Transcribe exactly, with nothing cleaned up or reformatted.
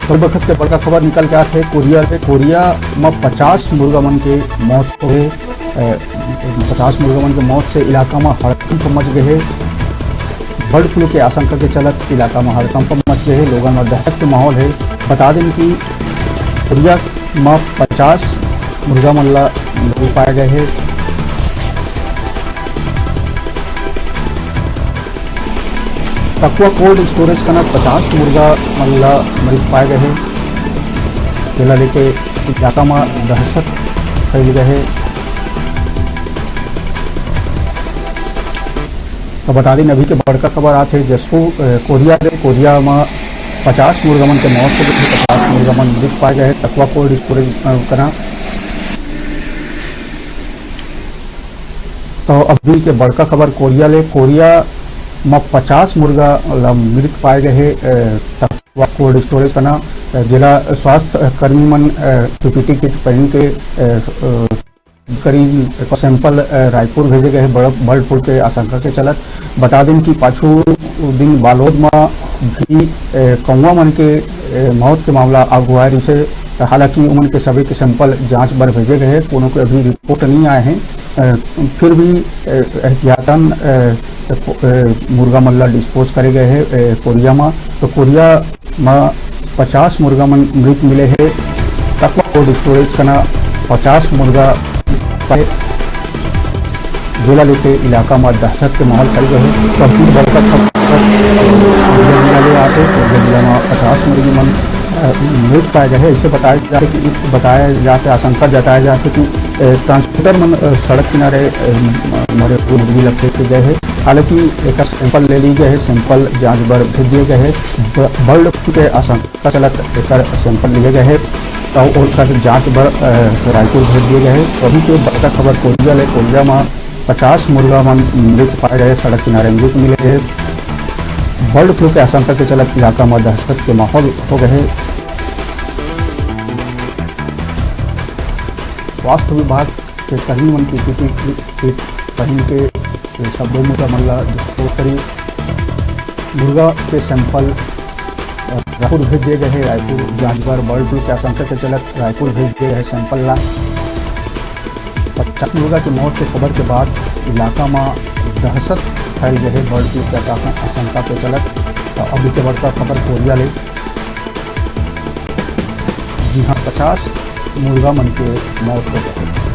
कल बखत के बड़का खबर निकल के आथे कोरिया ले। कोरिया म पचास मुर्गा मन के मौत हो गए। अ, पचास मुर्गा मन के मौत से इलाका म हड़कंप मच गए हे। बर्ड फ्लू के आशंका के चलत इलाका म हड़कंप मच गए हे, लोगन म दहशत के माहौल हे। बता दें कि कोरिया म पचास मुर्गा मन ला मरे पाए गए हे। तकवा कोल्ड स्टोरेज कना पचास मुर्गा मन ला मृत पाए गए हे, जेला लेके इलाका म दहशत फैल गए हे। तो बता दें, अभी के बड़का खबर आथे जशपुर, अ, कोरिया ले। कोरिया म पचास मुर्गा मन के मौत हो गई, पचास मुर्गा मन मृत पाए गए हे तकवा कोल्ड स्टोरेज, अ, कना। तो अभी के बड़का खबर कोरिया ले। कोरिया म पचास मुर्गा ला मृत पाए गए हे, अ, तकवा कोल्ड स्टोरेज कना, अ, जिला स्वास्थ्य कर्मी मन, अ, पीपीटी किट पहन के, अ, अ, करीब सैंपल, अ, रायपुर भेजे गए हे बड़-, बर्ड फ्लू के आशंका के चलत। बता दें कि पाछू दिन बालोद म भी, अ, कौवा मन के, अ, मौत के मामला आगू आए रिहिसे, हालांकि उमन के सभी के सैंपल जांच बर भेजे गए हे, कोनो के अभी रिपोर्ट नहीं आए हे। अ, फिर भी, अ, एहतियातन, अ, अ, मुर्गा मन ला डिस्पोज करे गए हे, अ, कोरिया म। तो कोरिया म पचास मुर्गा मन मृत मिले हे। तकवा कोल्ड स्टोरेज कना पचास मुर्गा पाए, जेला लेके इलाका म दहशत के माहौल फैल गए हे। तो अभी बड़का खबर जिला ले आते, तो जिला म पचास मुर्गी मन, अ, मृत पाए गए हे। इसे बताया जाते कि, बताया जाते, आशंका जताया जाते कि, अ, ट्रांसपोर्टर मन, अ, सड़क किनारे, अ, मरे हुए मुर्गी ला फेंक के गए हे। हालांकि एकर सैंपल ले ली गए हे, सैंपल जांच बर भेज दिए गए हे। ब-, बर्ड फ्लू के आशंका का चलत एकर सैंपल लिए गए हे, तो ओकर जांच बर, अ, रायपुर भेज दिए गए हे। अभी के बड़का खबर कोरिया ले, कोरिया म पचास मुर्गा मन मृत पाए गए, सड़क किनारे मृत मिले हे। बर्ड फ्लू के आशंका के चलत इलाका म दहशत के माहौल हो गए हे। स्वास्थ्य विभाग के कर्मी मन के पीपीई किट पहन के ये सब दो मुर्गा मन ला डिस्पोज करी। मुर्गा के सैंपल, अ, रायपुर भेज दिए गए हे। रायपुर जांच बर बर्ड फ्लू के आशंका के चलत रायपुर भेज दिए गए हे सैंपल ला। पचास मुर्गा के मौत के खबर के बाद इलाका म दहशत फैल गए हे बर्ड फ्लू के आशंका, आशंका के चलत। तो अभी के बड़का खबर कोरिया ले, जी हाँ, पचास मुर्गा मन के मौत हो गए।